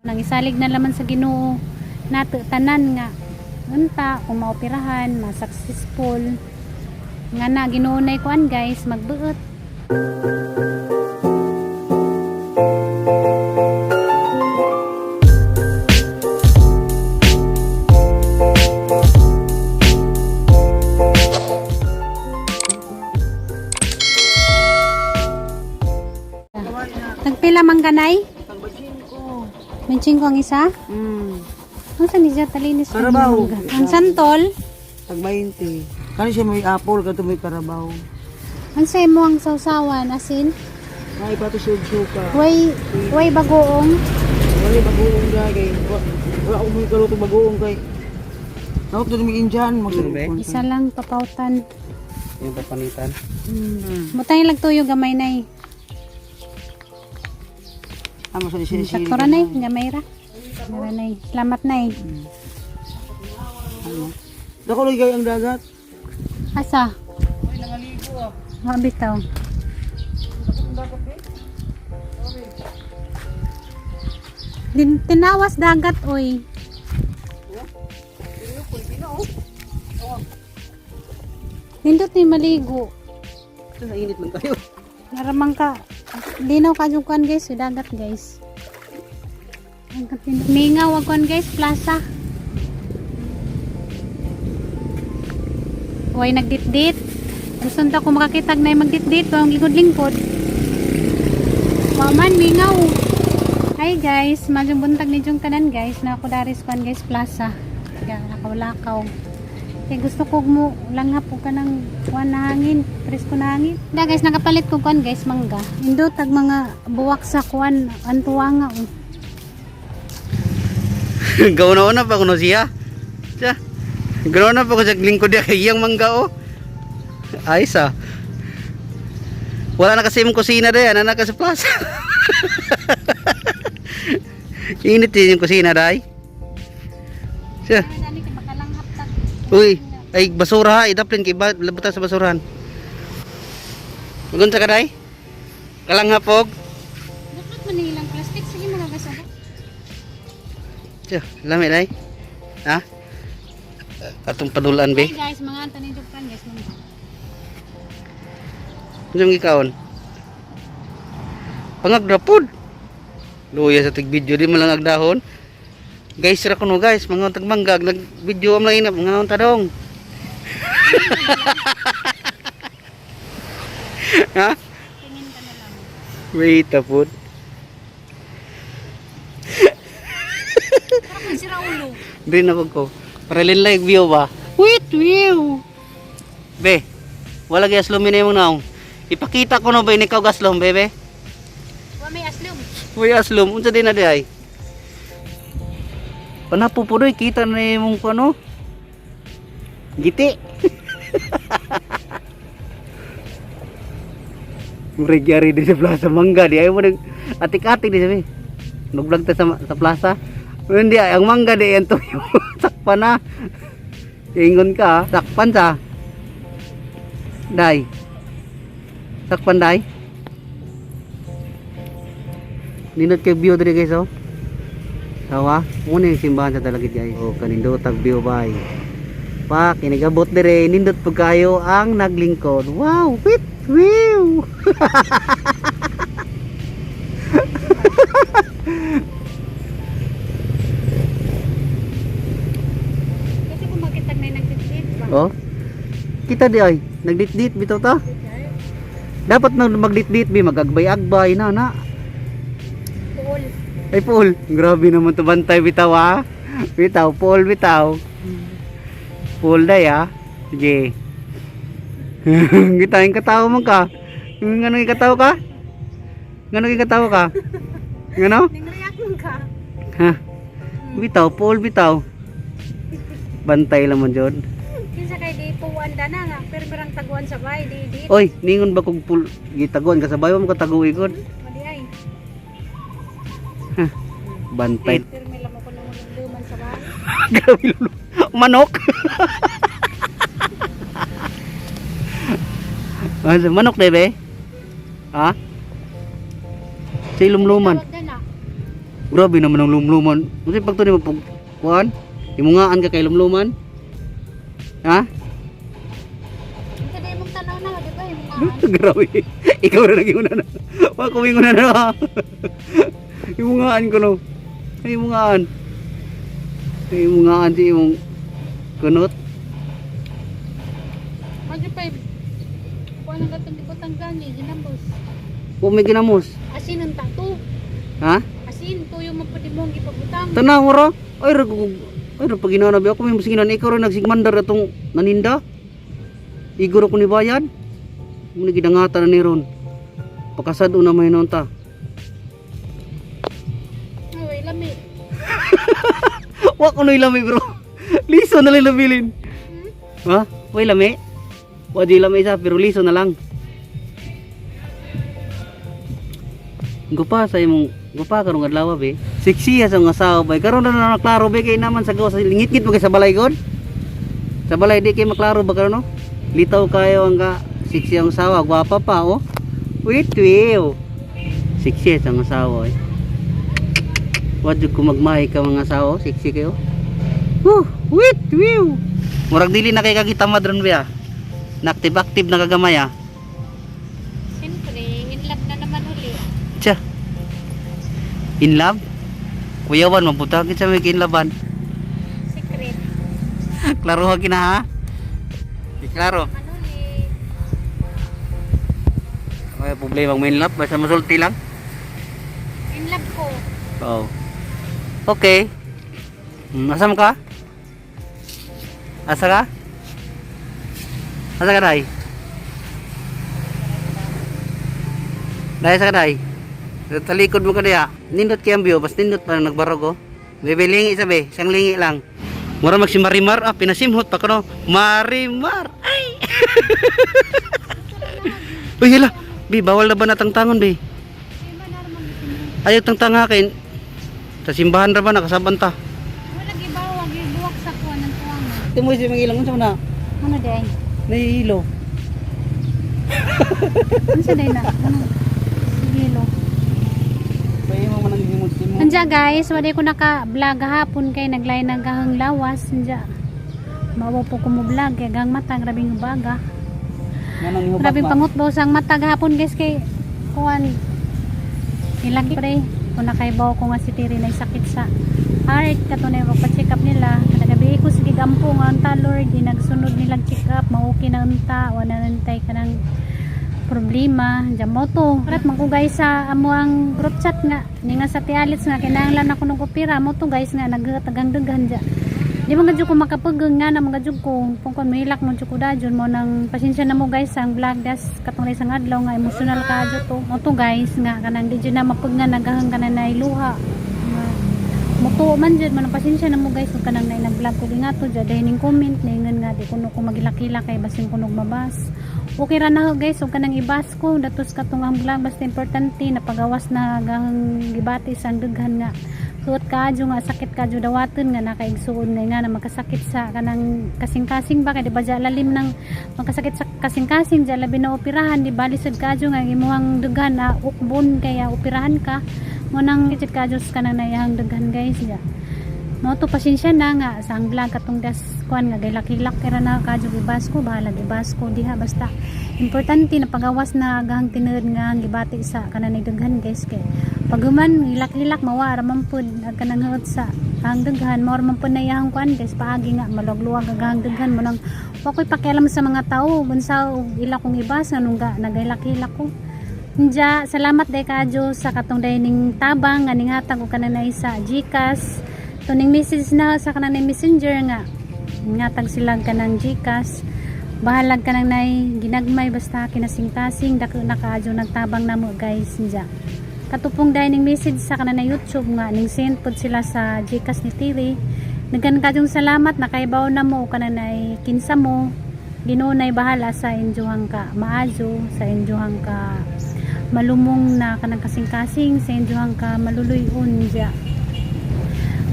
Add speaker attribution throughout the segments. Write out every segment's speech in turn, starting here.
Speaker 1: Nang isalig na laman sa Ginoo nato tanan nga unta kung maoperahan, ma-successful nga na Ginoo nay kuan guys, magbuot. Nagpila man ganay? May ko ang isa? Ang saan niya talinis pa
Speaker 2: Karabaw.
Speaker 1: mangga. Ang santol,
Speaker 2: Tag 20. Kani siya may apple, kadto may karabaw.
Speaker 1: ang sa imo ang sausawan asin,
Speaker 2: Ay pato siya og suka.
Speaker 1: way way bagoong.
Speaker 2: Wala bagoong dai kay wala ako may kaluto bagoong kay. Naot na may Indian magsulod.
Speaker 1: Isa lang papautan.
Speaker 3: Yung papanitan.
Speaker 1: Butang lang tuyo gamay nay.
Speaker 2: Amo sa siya siya.
Speaker 1: Sakto ra nay, gamay ra. Mara nay. Salamat nay.
Speaker 2: Dako lagi kay ang dagat.
Speaker 1: Asa? Wa bitaw. Din tinawas dagat oy. Nindot ni maligo.
Speaker 3: Ito, nainit man kayo.
Speaker 1: Naramang ka. Linaw ka yung kuan guys, yung dagat guys. Ang kapin- Mingaw ang kuan guys, plaza. Uy, nagditdit. Gusto ta ko makakita na yung magditdit, ang lingkod-lingkod. Waman, mingaw. Hi guys, malyong buntag ni Jung tanan guys. Na ako daris kuan guys, plaza. Kaya lakaw-lakaw. Kay gusto ko mo langhap ko ka ng kuan na hangin, presko na hangin. Da guys, nakapalit ko kuan guys, mangga. Indo tag mga buwak sa kuan, antuwa nga oh.
Speaker 3: Gauna-una pa kuno siya. Siya. Gauna pa ko sa lingkod niya kay iyang mangga oh. Ay sa. Wala na kasi imong kusina day, ana na ka sa plaza. Init din yung kusina day. Siya.
Speaker 1: Dani kay makalanghap tag.
Speaker 3: Uy, ay basura ha, idaplin kay ba labutan sa basurahan. Magunsa ka day? Kalanghapog.
Speaker 1: Dapat man ilang plastic sige mga guys. Abo.
Speaker 3: Siya, lami day. Ha? Atong padulan be.
Speaker 1: Hi guys, mga Anthony Jung kuan guys, mangga.
Speaker 3: Unsa man gikaon? Pangag pod. Luya sa tig video di man lang agdahon. Guys ra kuno guys, mga tag manggag nag video am lang ina mga tadong. Ha?
Speaker 1: Tingin ka na lang.
Speaker 3: Wait pod.
Speaker 1: Para kung sira ulo.
Speaker 3: Di na pag ko. Para like view ba? Wait, view. Be, wala gyud aslom ni imong naong. Ipakita ko no ba ini ikaw gaslom, bebe?
Speaker 1: Wa may aslom.
Speaker 3: Uy, aslom, unsa din na di ay? Panapo po doy, kita na imong ano? Giti. Murag yari di sa Plaza Mangga di ay mo nag atik-atik di sabi. Nag-vlog ta sa plaza. Hindi ay ang mangga di ang tuyo. Sakpan na. Ingon ka, ah. Sakpan sa. Day. Sakpan day. Nindot kay view diri guys oh. Tawa, muna yung simbahan sa Dalagit guys. Oh, kanindot ang view bay. Pa, kinigabot dire, nindot pud kayo ang naglingkod. Wow, wait, view.
Speaker 1: Kasi kung makita na nagditdit ba.
Speaker 3: Oh. Kita di ay, nagditdit bitaw ta. Dapat nang magditdit bi magagbay-agbay na na.
Speaker 1: Puol.
Speaker 3: Ay Paul, grabe naman to bantay bitaw ah. Bitaw, Paul bitaw. Paul day ah. Sige. Kita yung katawa man ka. Ngano yung katawa ka? Ngano yung katawa ka? Ngano?
Speaker 1: Nang-react man ka.
Speaker 3: Ha? Bitaw, Paul bitaw. Bantay lang man jud.
Speaker 1: Kinsa kay di puan da na nga, pero perang taguan sa bay di di.
Speaker 3: Oy, ningon ba kog Paul gitaguan ka sa bayo mo kataguwi gud.
Speaker 1: Mali ay.
Speaker 3: Bantay.
Speaker 1: Pero may lamo ko nang luman sa bahay.
Speaker 3: Grabe lulo. Manok. Ah, manok bebe? Ha? Sa ilumluman.
Speaker 1: Tawag na na.
Speaker 3: Grabe naman ang lumluman. Kasi pag to ni mo kuan, imungaan ka kay lumluman. Ha?
Speaker 1: Unsa day mong tanaw na, di ba imungaan?
Speaker 3: Grabe. Ikaw na nag-iuna na. Wa ko na na. Imungaan ko no. Ay, imungaan. Ay, imungaan si imong kunot.
Speaker 1: Medyo pa kuan ang katong ibutang gani ginambos.
Speaker 3: Wa may ginamos.
Speaker 1: Asin ang tato.
Speaker 3: Ha?
Speaker 1: Asin tuyo man pud imong gipabutang.
Speaker 3: Tanaw ra. Ay ra ko. Ay ra paginana ba ako may musiginan ikaw ra nagsigmandar atong naninda. Igor ko ni bayad. Mo ni gidangatan na ni ron. Pakasad una may noon ta.
Speaker 1: Ay, way lami.
Speaker 3: Wa ko noy lami bro. Liso na lang labilin. Ha? Way lami? Wa di lami isa pero liso na lang. Gupa sa imong gupa karong adlaw be. Sexy sa nga asawa bay. Karon na na klaro be kay naman sa gawas lingit-ngit mo kay sa balay god. Sa balay di kay maklaro ba karon no? Litaw kayo ang ka sexy ang asawa, gwapa pa oh. Wait, wait. Sexy sa nga asawa eh. Wa jud ko magmahay ka mga asawa, sexy kayo. Woo, wait, whew. Murag dili na kay kagitamad ron biya. Naktive-active na kagamay ah.
Speaker 1: Siyempre, in love na naman uli.
Speaker 3: Tsa. In love? Kuyawan, mapunta sa may kinlaban.
Speaker 1: Secret.
Speaker 3: Klaro ha kina ha? Di klaro.
Speaker 1: Man uli.
Speaker 3: May problema ang in love, basta masulti lang.
Speaker 1: In love ko.
Speaker 3: Oo. Okay. Asa mo ka? Asa ka? Asa ka, Day? Day, asa ka, Day? Sa likod mo ka diya. Nindot kay ang view, bas nindot pa nagbarog, oh. Bebe, lingi sabi. Isang lingi lang. Mura mag si Marimar, ah, pinasimhot pa ko, no? Marimar! Ay! Uy, hila! Bi, bawal na ba natangtangon, bi? Ayaw tangtangakin. Sa simbahan ra ba nakasaban ta?
Speaker 1: Wala gibawag, gibuwak sa kuan ng tuwang.
Speaker 3: Timo si mangilang unsa man na?
Speaker 1: Ano day?
Speaker 3: Nahihilo.
Speaker 1: Ano day na? Ano? Sige lo.
Speaker 3: Paimo man ang himod simo.
Speaker 1: Anja guys, wala ko naka-vlog hapon kay naglay ng gahang lawas. Anja. Mawa po ko mo vlog kay gang mata grabing baga.
Speaker 3: Nganong nihubak
Speaker 1: Grabing
Speaker 3: ma?
Speaker 1: pangutbaw sang mata gahapon guys kay kuan ilagi pre kung nakaibaw ko nga si Tiri na sakit sa heart kato na yung pa-check up nila kada gabi ko sige gampo nga unta Lord di nagsunod nilang check up ma-okay na unta wala na nantay ka ng problema diyan mo to karat man ko guys sa amo ang group chat nga ni nga sa Tialits nga kinahanglan ako ng opera mo to guys nga nagtagang daghan diya. Di man gadyo ko makapageng nga na mga jud ko kung kon mahilak mo jud ko dajon mo nang pasensya na mo guys ang vlog das katong isang adlaw nga emotional ka jud to mo to guys nga kanang di jud na mapag nga nagahang ka na nailuha. Nga, mutuo man jud man pasensya na mo guys kung kanang nay nag-vlog ko ingato jud dahil ning comment ningon nga di kuno ko magilak-hilak kay basin kunog mabas. Okay ra na ho guys ug kanang ibas ko datos katong ang vlog basta importante na pagawas na gahang gibati sa ang daghan nga suot kaadyo nga sakit kaadyo dawaton nga nakaigsuon nga nga na makasakit sa kanang kasing-kasing ba kay di ba dya lalim ng makasakit sa kasing-kasing dya labi na operahan di ba lisod kaadyo nga ang imuhang daghan na ukbon kaya operahan ka mo nang kitsit kaadyo sa kanang naiyahang daghan guys dya mo to pasensya na nga sa ang vlog katong das kuan nga gilak-hilak kira na kadyo ibas ko bahalag ibas ko diha basta importante na pagawas na gahang tinuod nga ang gibati sa kanan ni daghan guys kay paghuman hilak-hilak mawa ra man pud ag kanang huot sa ang daghan mao ra man pud na iyahang kuan guys paagi nga maluwag-luwag ang gahang daghan mo nang wa ko'y pakialam sa mga tao unsa og ila kong ibas nganong ga nagahilak-hilak ko. Nja, salamat day kadyo sa katong day ning tabang nga ninghatag og kananay sa GCash. Tuning message na sa kananay Messenger nga ngatag sila kanang GCash. Bahalag kanang nay ginagmay basta kinasingtasing dako na kaadyo nagtabang namo guys nja. Katupong day ning message sa kananay YouTube nga ning send pod sila sa GCash ni TV. Nagkan kadyong salamat nakaibaw na mo kananay kinsa mo. Ginoo nay bahala sa inyohang ka maayo, sa inyohang ka malumong na kanang kasing-kasing, sa inyohang ka maluluyon diya.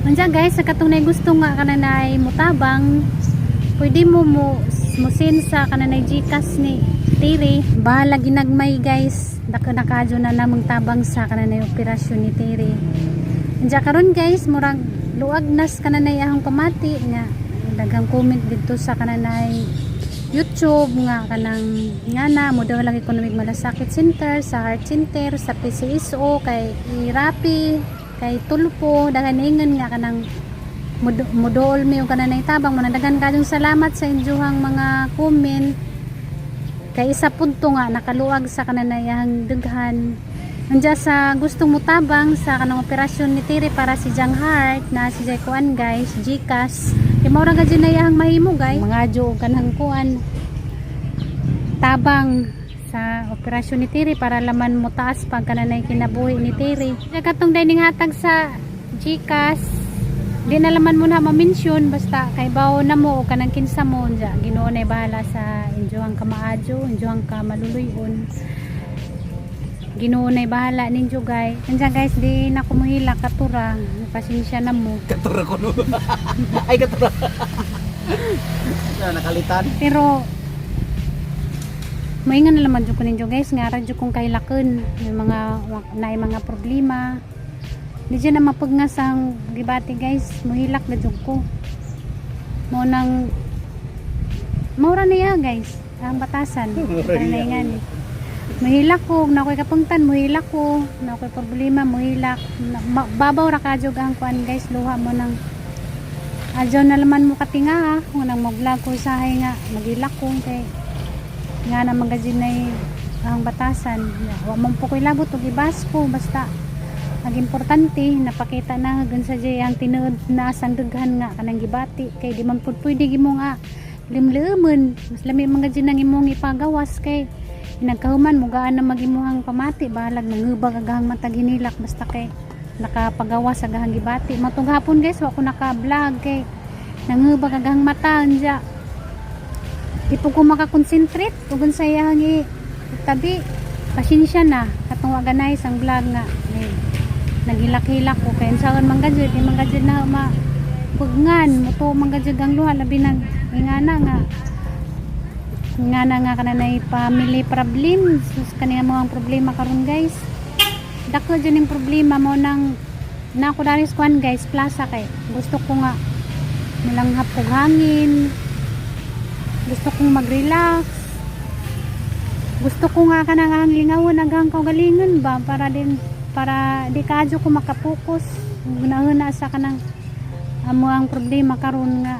Speaker 1: Andiyan guys, sa katong nay gusto nga kananay mutabang, pwede mo mo mo send sa kananay GCash ni Tiri. Bahala ginagmay guys. Dako na kadyo na namang tabang sa kananay operasyon ni Tiri. Diya karon guys, murag luag nas kananay ahong pamati nga daghang comment didto sa kananay YouTube nga kanang nga na mo daw lang economic malasakit center sa heart center sa PCSO kay Rapi kay Tulpo, daghan ingon nga kanang mudool mi og kananay tabang mo. Daghan kayong salamat sa inyong mga comment kay isa pud to nga nakaluag sa kananayang daghan. Nandiya sa gustong mutabang sa kanang operasyon ni Tiri para si Jang Heart na si Jay Kuan guys, Gcash. Kay mao ra gid na iyang mahimo guys. Mga jo og kanang kuan tabang sa operasyon ni Tiri para laman mo taas pag kananay kinabuhi ni Tiri. Kaya katong dining hatag sa Gcash, di na laman mo na ma-mention basta kay bawo na mo o kanang kinsa mo dya. Ginoo na bahala sa inyohang kamaadyo, inyohang kamaluluyon. Ginoo na bahala ninyo guys. Nandiyan guys, di na kumuhila katura. Pasensya na mo.
Speaker 3: Katura ko no. Ay, katura. Nakalitan.
Speaker 1: Pero maingan na naman jud ko ninyo guys nga ra jud kong kahilaken yung mga naay mga problema. Di dyan na mapagnas ang gibati guys, muhilak na jud ko. Mo nang maura niya guys, ang batasan.
Speaker 3: Mura niya.
Speaker 1: Nga ni. Muhilak ko, na ako'y kapungtan, muhilak ko, na ako'y problema, muhilak. Babaw ra ka jud ang kuan guys, luha mo nang adyo na laman mo katinga ha, kung nang mag-vlog ko sahay nga, maghilak ko kay nga na magazine na ang batasan. Wa man po ko'y labot og ibas ko basta ang importante napakita na hanggang sa jay ang tinuod na sang daghan nga kanang gibati kay di man pud pwede gimo nga limleumon, mas lami man gid ang imong ipagawas kay nagkahuman mugaan na magimuhang pamati, bahalag nangubag agahang matag hinilak basta kay nakapagawas agahang gibati. Matong hapon guys, wa ko naka-vlog kay nangubag agahang mata anja di po ko makakonsentrate ug unsa iyang tabi. Pasensya na katong wa ganay sang vlog nga eh, naghilak-hilak ko kay unsaon man gajud, di man gajud na ma pugnan muto man gajud ang luha, labi nag ingana nga nga na nga kananay family problem. Sus, kaniya mo ang problema karon guys, dako jud ning problema mo nang na ako dari sa kuan guys, plaza, kay gusto ko nga mulanghap kog hangin, gusto kong mag-relax, gusto ko nga kanang ang lingawon agang kaugalingon ba para din para di kaadyo ko makapokus gunahuna sa kanang amo ang problema karon nga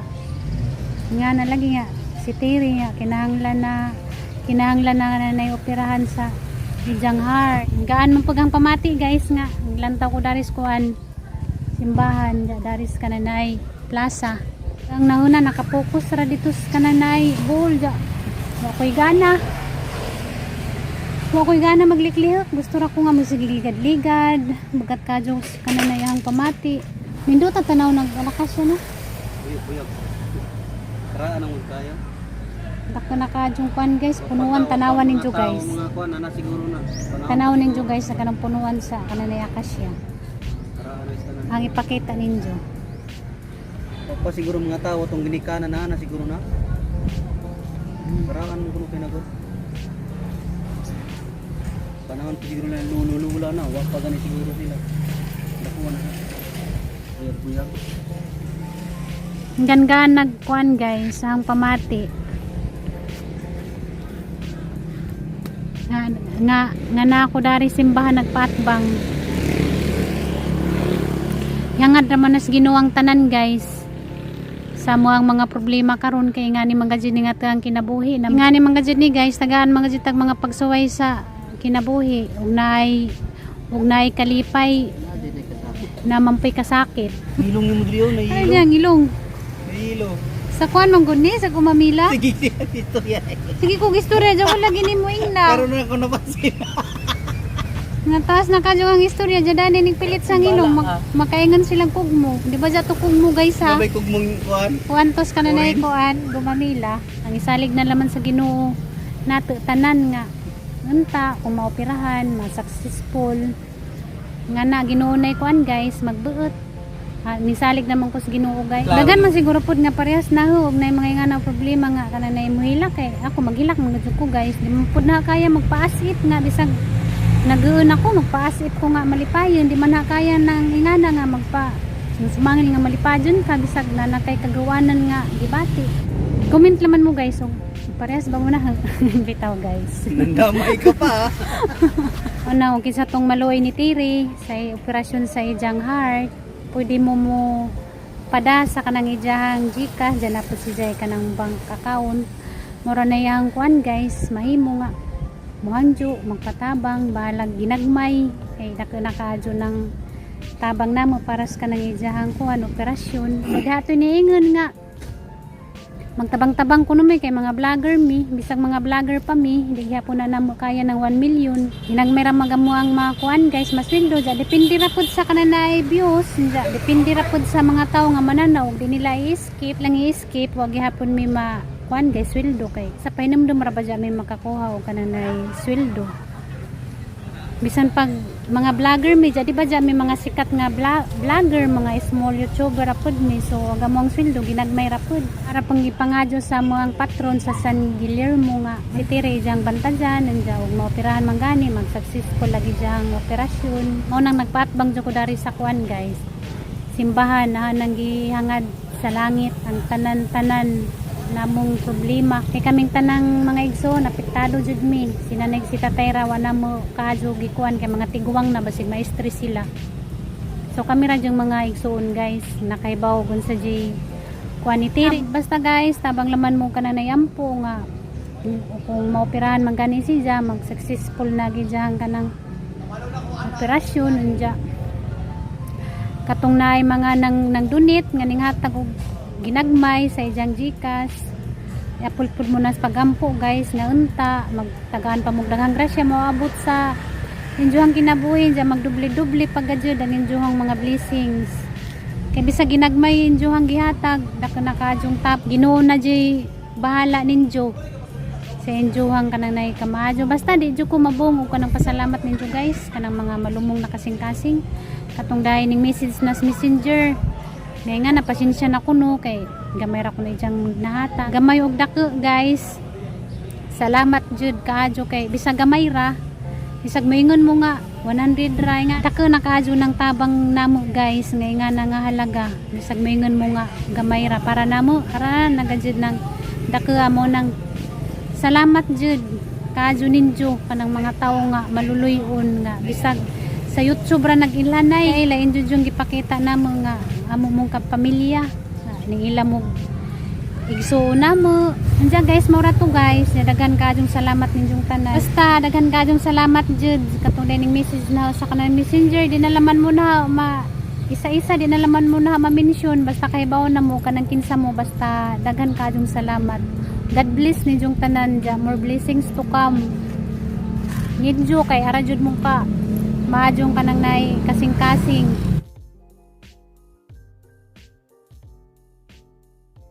Speaker 1: nga na lagi nga si Terry nga kinahanglan na nga na operahan sa ijang heart. Gaan man pag ang pamati guys nga lantaw ko daris kuan simbahan daris kananay plaza. Ang nahuna nakapokus ra dito sa kananay bowl ja. Wa ko'y gana. Wa ko'y gana magliklihok. Gusto ra ko nga magsigligad-ligad. Bagat kadyo sa kananay ang pamati. Nindot ang tanaw ng alakas siya no.
Speaker 3: Buyog, buyog. Karaan ang kayo.
Speaker 1: Dako na kadyong kuan guys, punuan tanawan ninyo guys.
Speaker 3: Mga kuan ana siguro na.
Speaker 1: Tanaw ninyo guys sa kanang punuan sa kananay akasya.
Speaker 3: Karaan na tanan.
Speaker 1: Ang ipakita ninyo.
Speaker 3: Pa siguro mga tao tong ginikanan na ana siguro na. Karaan mo kuno pinagod. Panahon pa siguro na lulula na, wa pa gani siguro sila. Dako na. Buyag, buyag.
Speaker 1: Hanggang nagkuan guys, ang pamati. Nga nga nga na ako dari simbahan nagpaatbang. Yangad raman nas Ginoo tanan guys. Sa mo ang mga problema karon kay nga ni mga jud ni nga ang kinabuhi. Na, nga ni mga jud ni guys, tagaan mga jud tag mga pagsuway sa kinabuhi ug naay kalipay na mampoy kasakit.
Speaker 3: Ilong ni Mudrio na
Speaker 1: Ay, niyang ilong.
Speaker 3: Ilo.
Speaker 1: Sa kuan man gud ni sa gumamila.
Speaker 3: Sige, istorya.
Speaker 1: Sige kog istorya jud ko lagi nimo ingna.
Speaker 3: Karon na ako napansin.
Speaker 1: Nga taas na kadyo ang istorya jud ani ning pilit sang ilong makaingon silang kugmo. Di ba jato kugmo guys ha?
Speaker 3: Gabay kog mong kuan.
Speaker 1: Kuantos ka na na kuan gumamila. Ang isalig na laman sa Ginoo nato tanan nga unta kung maoperahan, ma-successful. Nga na Ginoo na kuan guys, magbuot. Ha, nisalig naman ko sa Ginoo guys.
Speaker 3: Klaro.
Speaker 1: Dagan man siguro pud nga parehas na ho, og na mga nga na problema nga kana na muhilak kay ako maghilak man gud ko guys. Di man pud na kaya magpaasit nga bisag Naguun ako magpaasip ko nga malipayon, di man na kaya ng ingana nga magpa sumangil nga malipayon ka bisag na nakay kagawanan nga gibati. Comment laman mo guys, og parehas ba mo na bitaw guys.
Speaker 3: Nandamay ka pa. Ah.
Speaker 1: Ano, kinsa tong maluoy ni Tiri sa operasyon sa ijang heart, pwede mo mo pada sa kanang ijang GCash, dyan na po si Jay kanang bank account. Mura na yang kuan guys, mahimo nga muhangjo, magpatabang, bahalag ginagmay, kay dako nakaadyo ng tabang namo para sa kanang ijang kuan operasyon. Maghato niingon nga magtabang-tabang kuno mi kay mga vlogger mi, bisag mga vlogger pa mi, hindi gyapon na namo kaya ng 1 million. Hinagmay ra magamo ang mga kuan guys, masweldo ja, depende ra pud sa kananay views, ja, depende ra pud sa mga tawo nga mananaw, di nila i-skip lang i-skip, wa gihapon mi ma kuan guys sweldo kay sa pahinumdum ra ba ja mi makakuha og kananay sweldo. Bisan pag mga vlogger mi di ba dyan may mga sikat nga vlogger, mga small YouTuber ra pud mi, so ang among sweldo ginagmay ra pud para pang gipangadyo sa mga patron sa San Guillermo nga si Tere diyang bantajan nandiya og maoperahan man gani, mag successful lagi diyang operasyon. Mao nang nagpaatbang jud ko dari sa kuan guys, simbahan na nang gihangad sa langit ang tanan-tanan namong problema kay kaming tanang mga igsoon apektado jud mi. Sinanay si Tatay ra wa na mo kaadyo gikuan kay mga tiguang na, basig maestre sila. So kami ra yung mga igsoon guys nakaibaw gun sa J kuan ni Tiri. Basta guys, tabang laman mo ka na nayampo nga kung maoperahan man gani siya, mag successful na gid ang kanang operasyon. Unja katong naay mga nang nang donate nga ning hatag og ginagmay sa ijang GCash, iapulpud mo na sa pagampo guys nga unta magtagaan pa mong daghang grasya moabot sa injuhang kinabuhi diya, magdubli-dubli pagka jud ang injuhang mga blessings kay bisag ginagmay injuhang gihatag, dako na kadyong tap Ginoo na jay bahala ninyo sa injuhang kanang nay kamaadyo. Basta di jud ko mabong og kanang pasalamat ninyo guys, kanang mga malumong na kasing-kasing katong dahil ning message na sa Messenger. Ngay nga napasensya na kuno kay gamay ra ko na ijang nahata, gamay og dako guys. Salamat jud kaadyo kay bisag gamay ra, bisag moingon mo nga 100 ra nga dako na kaadyo ng tabang namo guys. Ngay nga na nga halaga, bisag moingon mo nga gamay ra, para namo ara nagajud ng dako amo nang salamat jud kaadyo ninyo, kanang mga tawo nga maluluyon nga bisag sa YouTube ra nag-ilanay ay lain jud yung gipakita namo nga amo mong kapamilya. Ah, ning ila mo igsuon na mo. Andiyan guys, maura to guys. Daghan kadyong salamat ninyong tanan. Basta daghan kadyong salamat jud katong ning message na sa kanang Messenger, di na laman mo na ma isa-isa, di na laman mo na ma-mention, basta kay bawo na mo kanang kinsa mo. Basta daghan kadyong salamat. God bless ninyong tanan dya. More blessings to come ninyo kay ara jud mong ka maadyong kanang nay kasing-kasing.